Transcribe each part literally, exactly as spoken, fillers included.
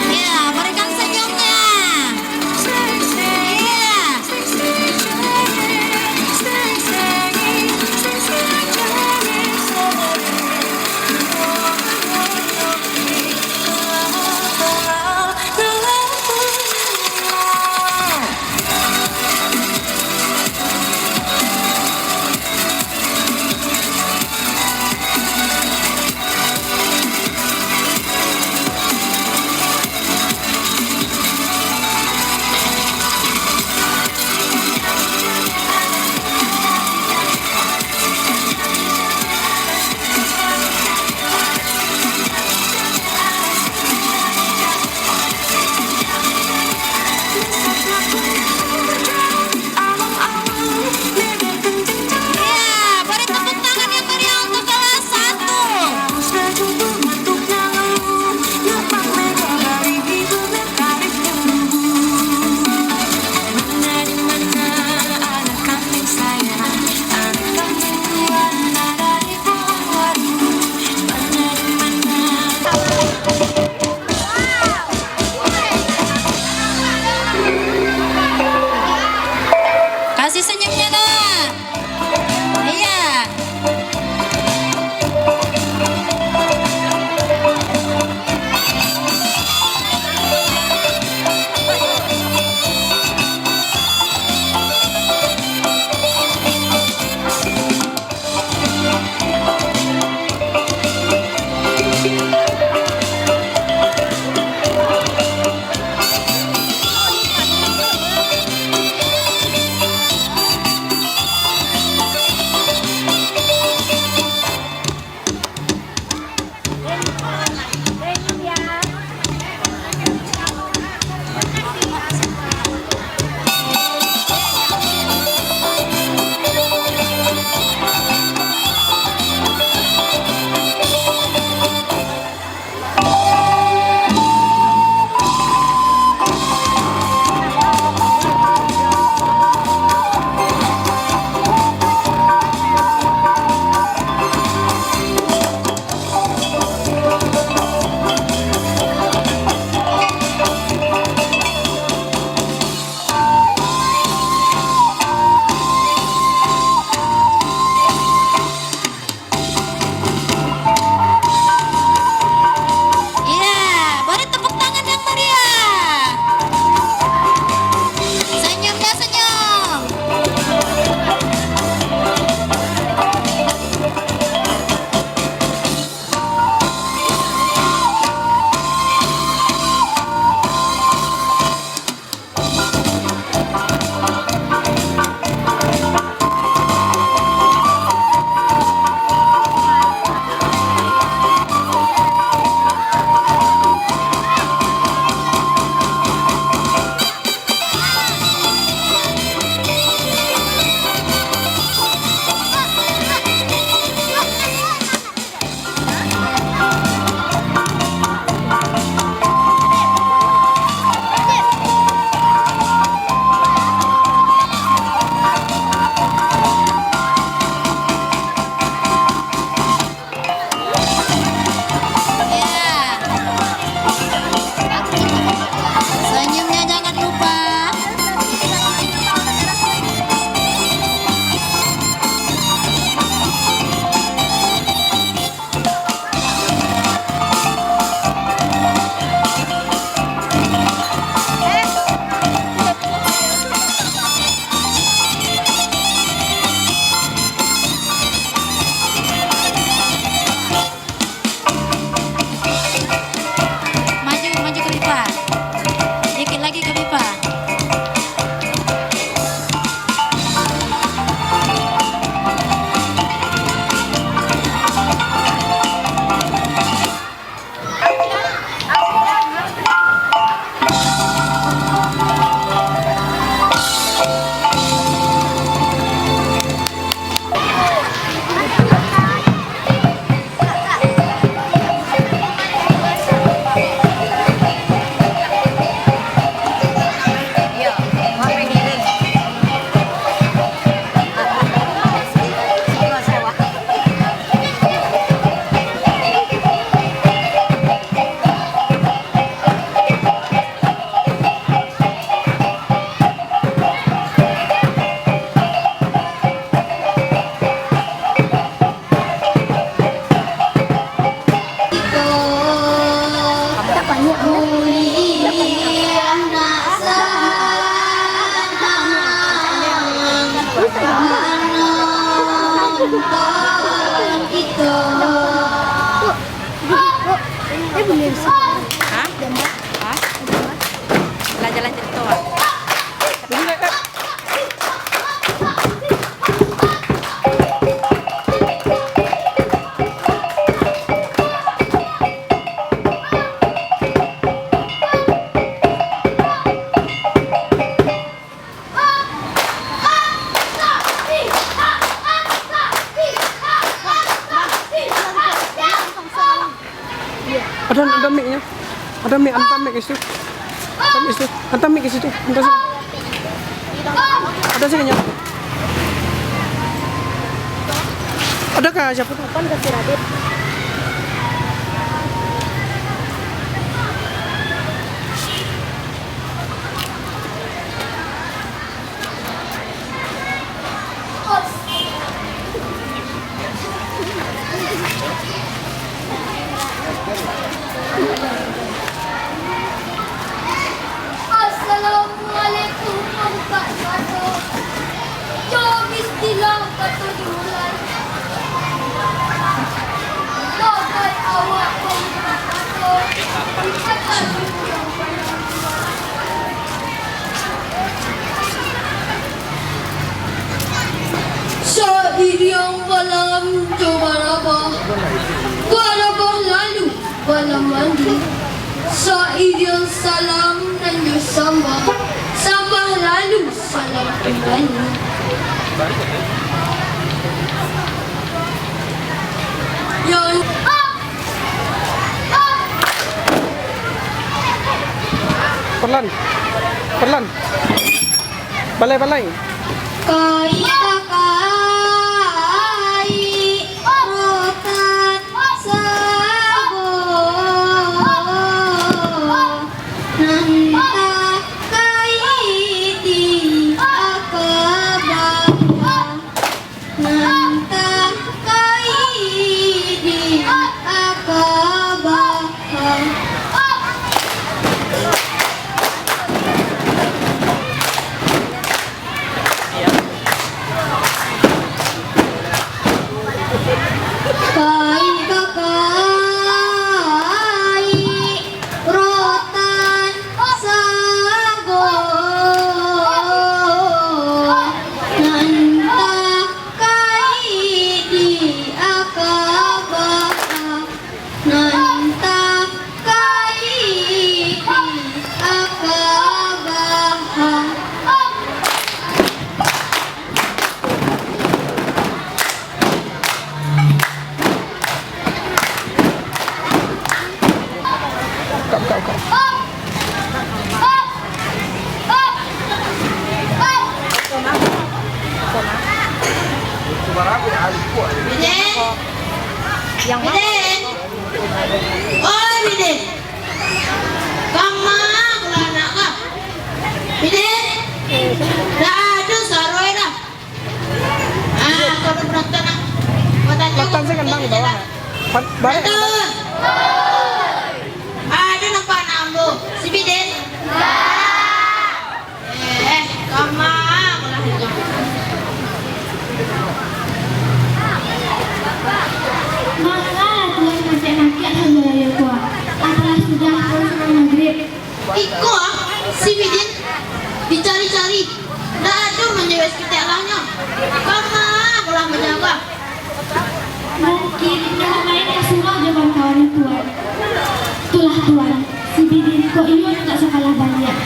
Ya, berikan senyumnya. Iya. Ya, beri tepuk tangan yang meriah untuk kelas satu. Kasih senyumnya, Nak. Iya. Hah? Hah? Lah jalan cerita, ah. Ada, ada mic-nya. Ada mic, anta mic ke situ. Anta mic situ. Anta mic ke situ. Anta sini. Ada sini, nya. Adakah siapa tu? Assalamualaikum warahmatullahi wabarakatuh. Yo, bismillah, kato dimulai. Bagai awak pambuka kato. Sairiang balam jo barabah, barabah lalu balam mandi. Sairiang salam nan jo sambah, sambah lalu salam kumbali. Yang Pelan. Pelan. Balai, balai. Kai takai rotan sago, nan takai di akabah. Nan takai di akabah. Kai takai rotan sago, nan takai di akabah, nan takai di akabah. Kak, kak, kak. Biden. Biden. Oi, Biden. Kama pulo anak ko. Biden. Dah ado suaro dah. Ah, kalau penonton, ah. Matan sajo kan, Bang, di bawah. Pan-, barek. Penonton. Ado nampak anak ambo, si Biden? Eh, kama lah itu. Manga lah Tuan mancak-mancak sambarayo ko. Apalah sudah, Tuan sudah magrib. Iko, ah, si Biden dicari-cari, ndak ado manjawek saketek lahnyo. Kama pulo manjago. Mungkin inyo main ka surau jo kawan-kawan Tuan. Itulah Tuan, si Biden ko iyo ndak sakolah baliak.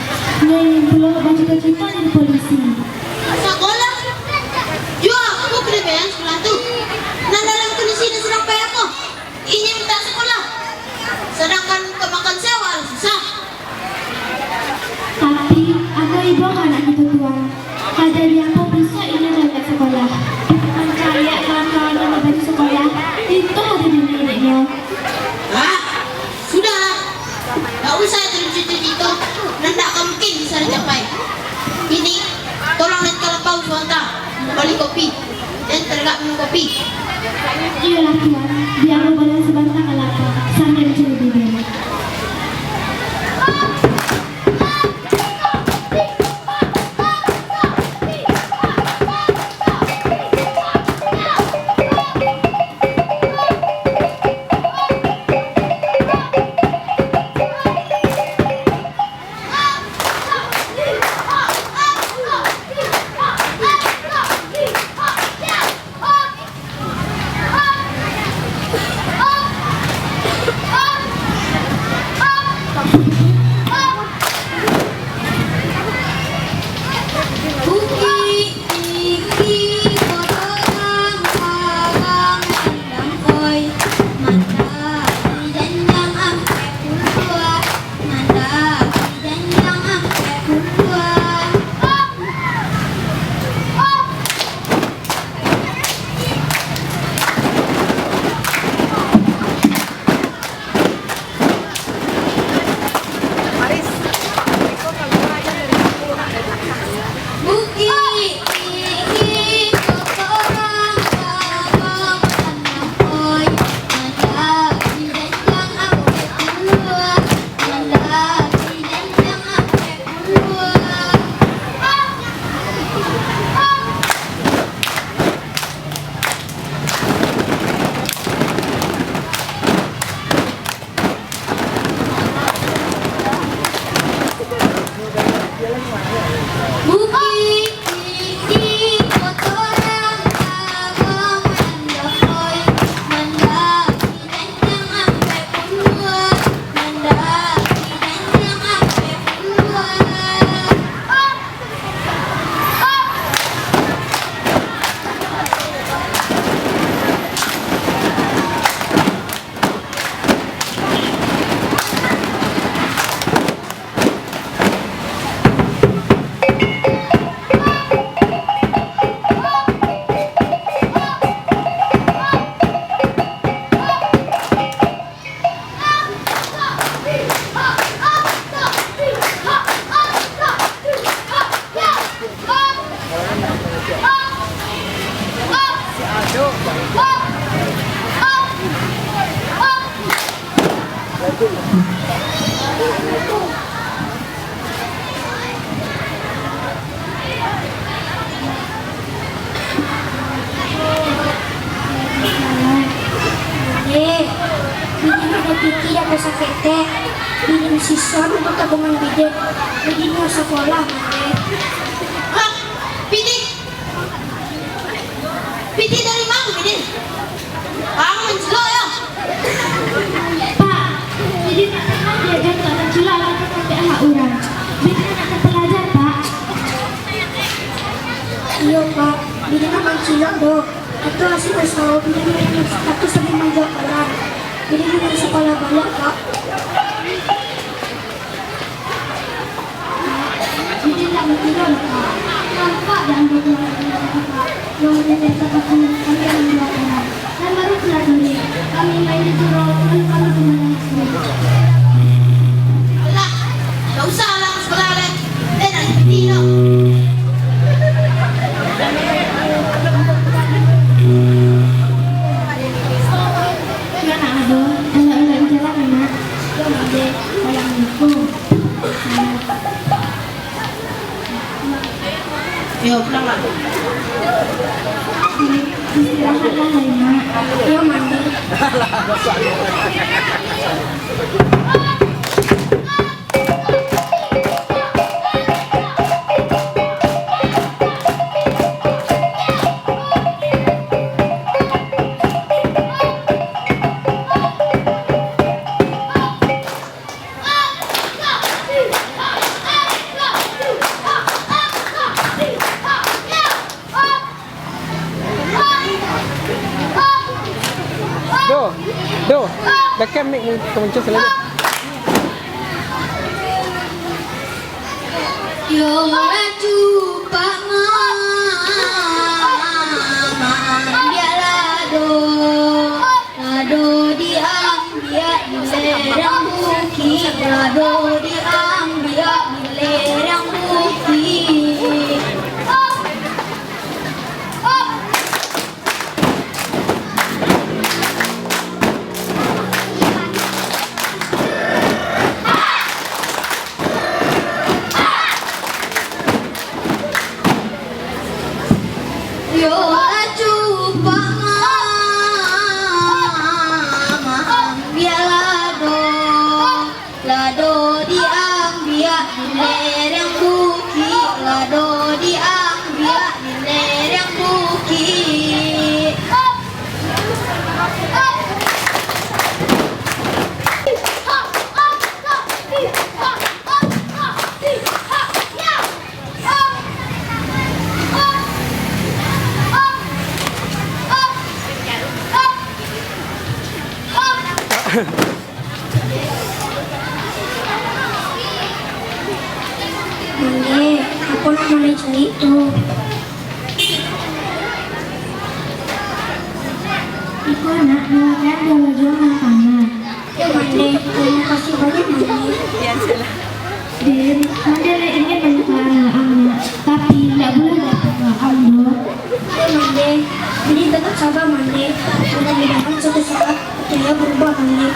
Nyo ingin pulo bacito-cito jadi polisi. Sakolah? Jua, aku kelebihan sakolah tu. Nan dalam kondisi nan sadang payah ko. Inyo mintak sakolah, sadangkan untuak makan sawah lah susah. Tapi, ado ibo ka anak kito Tuan. Kajadian ko bisuak inyo jan sakolah. Mancaliak kawan-kawannyo nan baju sakolah, itu ado di miliknyo. Ah, sudahlah. Ndak usah cerito-cerito nan ndak ka mungkin bisa dicapai. Kini, tolong naik ka lapau sabanta, bali kopi. Den tagak minum kopi. Iyolah, Tuan. Bia ambo balian sabanta ka lapau, sambil mancari bibia. Eh, bini mudo Piti dak usah ketek. Bini siswa untuak tabungan biden. Bini nio sakolah, Mande. Hah? Piti? Piti dari ma, Bidin? Ang mancilok yo. Pak, Bidin tak pernah diaja untuak mancilok, alah tu sampai hak urang. Bidin anak tapalaja, Pak. Iyo, Pak. Bidin ndak mancilok doh. Itu hasil usaho Bidin, tapi sambil manjua urang. Bidin nio sakolah baliak, Pak. Bidin ndak mancilok, Pak. Nampak dek ambo urang, Pak. Urang Bidin sampai kami manjua urang. Nan baru pulang sore, kami main di surau, lalu kami kemana? Alah, ndak usah lah sakolah lai. Eh, ndak seperti tu. Yo, nak, Abah. Elok-elok jalan, nak. Yo, Mande. Assalamualaikum. Yo, pulanglah. Istirahatlah, Nak. Yo, Mande. Do, do, dakek mic ni, kemencet salah. Yo, laju, Pak Ma, maambiaklah do. Lado diambiak di lereng bukik, lado diambiak di lereng bukik. Yo, laju, Pak Ma, maambiaklah do. Lado diambiak di lereng bukik, lado diambiak di lereng bukik. Mande, apo nan Mande cari tu? Iko, Nak, buatan dua bajuang nan sama. Yo, Mande, tarimo kasih banyak, Mande. Din, Mande lah ingin manjapuik anak Ang, Nak, tapi indak buliah manjapuik anak Ang doh. Yo, Mande, Bidin tatap saba, Mande. Mudah-mudahan suatu saat itu iyo barubah, Mande.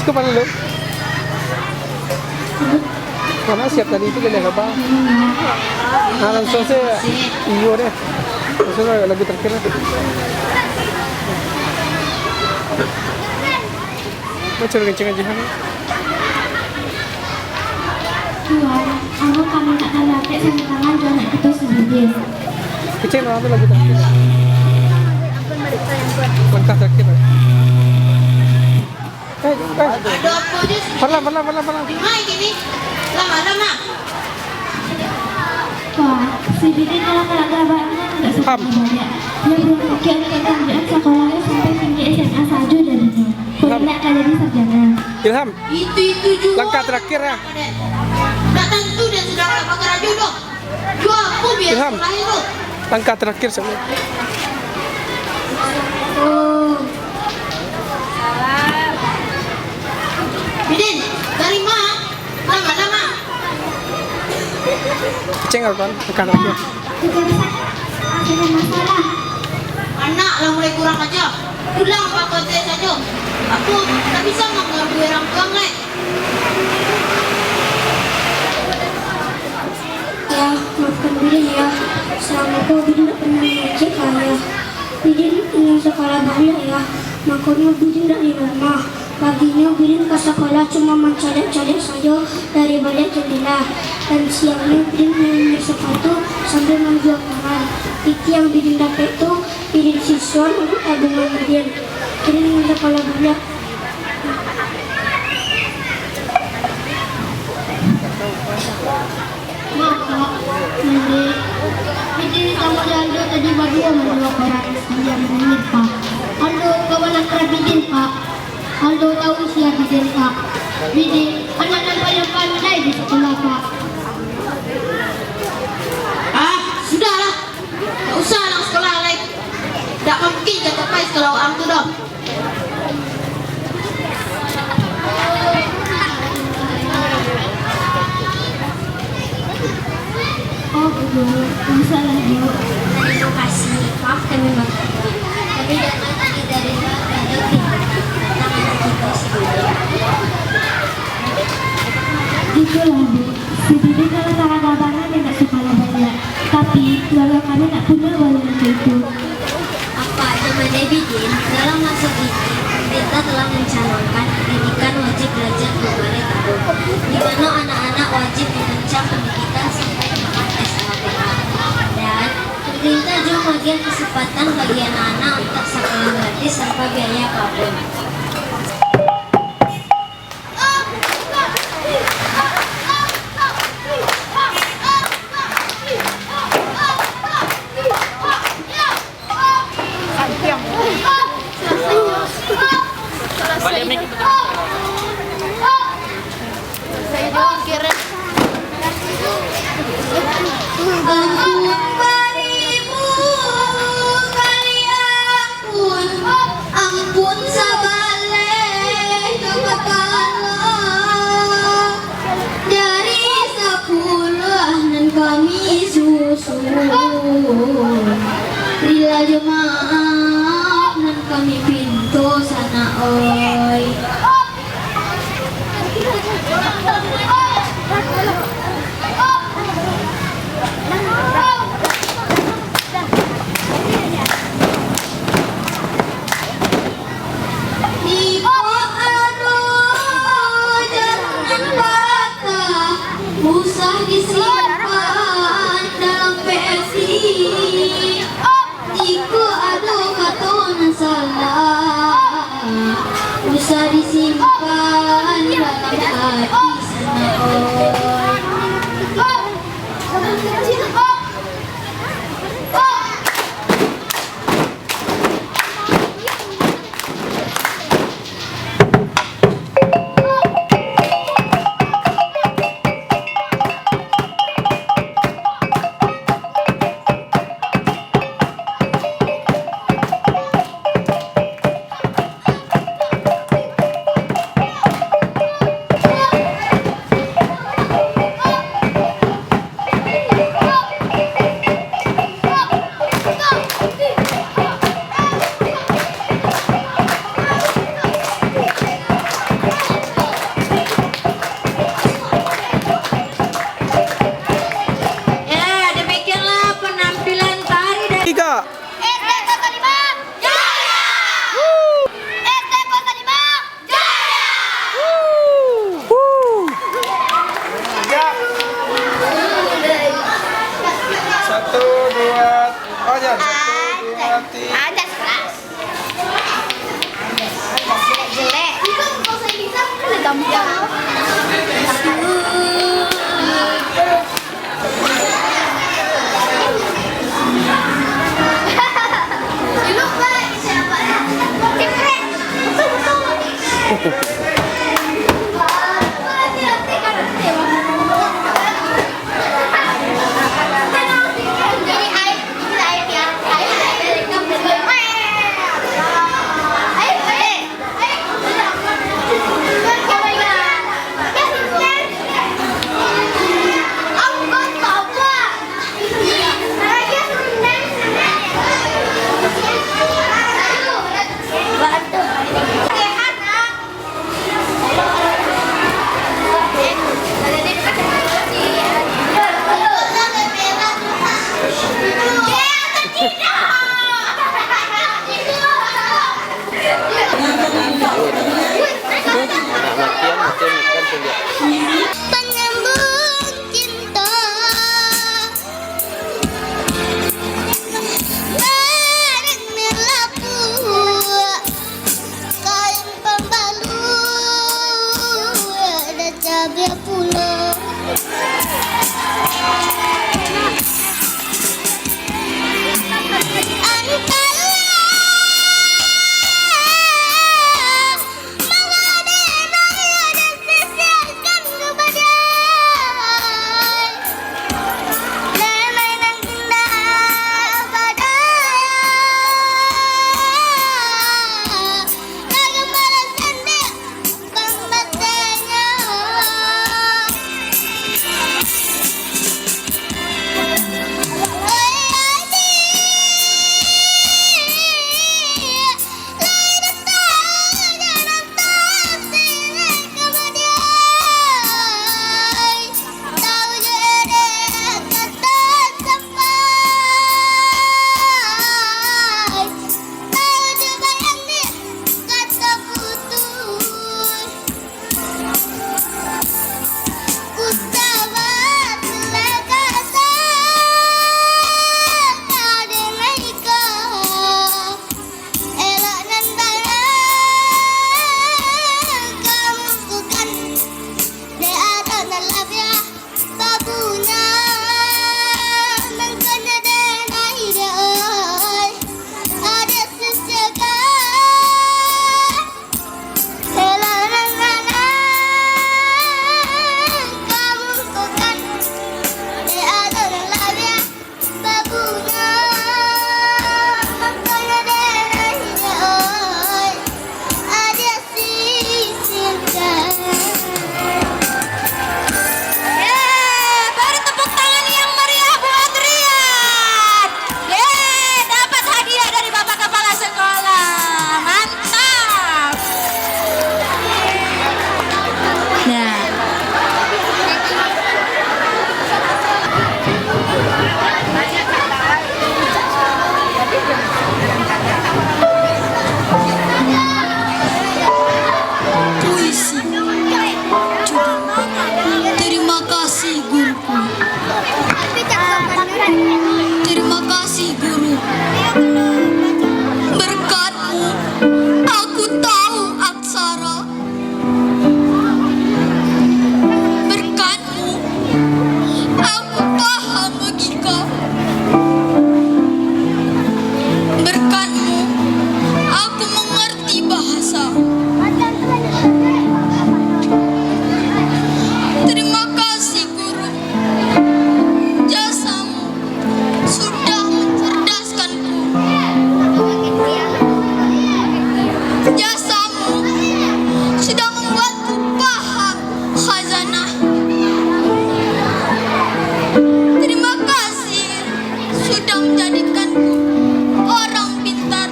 Itu mana lu? Mana siap tadi itu kena apa? Nah, langsung saya iyo deh. Langsung lah lagu terakhir lah. Macam kenceng aja. Tuan, ambo ka mintak tando dapek samo tangan jo anak kito si Bidin. Kecil lah, ambil lagu terakhir. Langkah terakhir lah. Eh, eh. Pelan, pelan, pelan, pelan. Wah, si Bidin kalau galak-galak banyak, nggak suka banyak. Dia belum oke untuk lanjutan sekolahnya sampai tinggi S M A saja jadinya. Kok ndak ka jadi sarjana? Ilham. Itu-itu juga. Langkah terakhir, ya. Ndak tantu dan sudah bakarajo doh. Jua aku biar Ilham. Sekolah itu. Langkah terakhir, saudara. Oh. Bidin, dari ma? Lama-lama. Kecil nggak, kawan? Langkah terakhir. Tidak bisa. Tidak masalah. Anak lah mulai kurang aja. Pulang pakai teh saja. Aku tak bisa mengaruhi orang tua, Ngai. Yah, maafkan Bidin, Yah. Salamo ko Bidin indak pernah mangecek ka Ayah. Bidin ingin sakolah baliak, Yah. Makonyo Bidin indak di rumah. Paginyo Bidin ka sakolah cuma mancaliak-caliak sajo dari baliak jandela. Dan siangnyo Bidin mambali sapatu sambia manjua koran. Pitih yang Bidin dapek tu, Bidin sisuan untuak tabungan Bidin. Bidin ingin sakolah baliak. Maaf, Pak. Jadi, Bidin samo jo Aldo tadi baduo manjua koran sambia manangih, Pak. Aldo kawan akrab Bidin, Pak. Aldo tahu sia Bidin, Pak. Bidin, anak nan paling pandai di sakolah, Pak. Ah, sudahlah. Tak usah lah sakolah lai. Tak mungkin ka tapai sakolah urang tu doh. Oh, Bu Guru, masalah, Bu. Terima kasih. Maaf kami mengganggu. Kami datang tadi dari luar, dari pintu. Datang anak kita si Dede. Itulah, Bu. Si Dede kalau taragah bana, dia nak sakolah baliak. Tapi, keluarga kami nak punyo baliak macam itu. Apak jo Mande Bidin, dalam maso kini, pemerintah telah mencanangkan pendidikan wajib belajar dua baleh tahun, di mano anak-anak wajib menancang pendidikan sampai tamat S M A. Dan, pemerintah juo maagiah kesempatan bagi anak-anak untuak sakolah gratis tanpa biaya apapun. Ampun, ampun, sabaleh jo kapalo, dari sapuluah nan kami susun. Rila jo maaf nan kami pinto, sanak oi. Iko ado jalan patah, usah disimpan dalam peti. Jikok ado kato nan salah, usah disimpan dalam ati, sanak oi. Jasamu sudah membuatku paham khazanah. Terima kasih sudah menjadikanku orang pintar.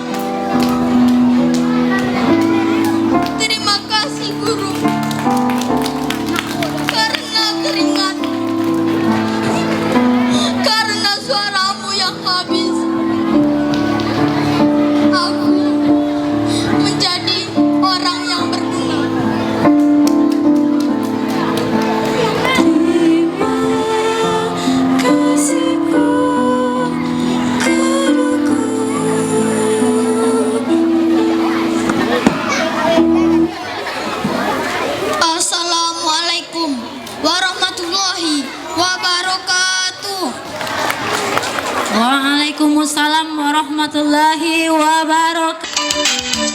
Terima kasih, Guru, karena keringat, karena suaramu yang habis, aku menjadi orang yang berguna. Terima kasih, Guruku. Assalamualaikum warahmatullahi wabarakatuh. Waalaikumsalam warahmatullahi wabarakatuh.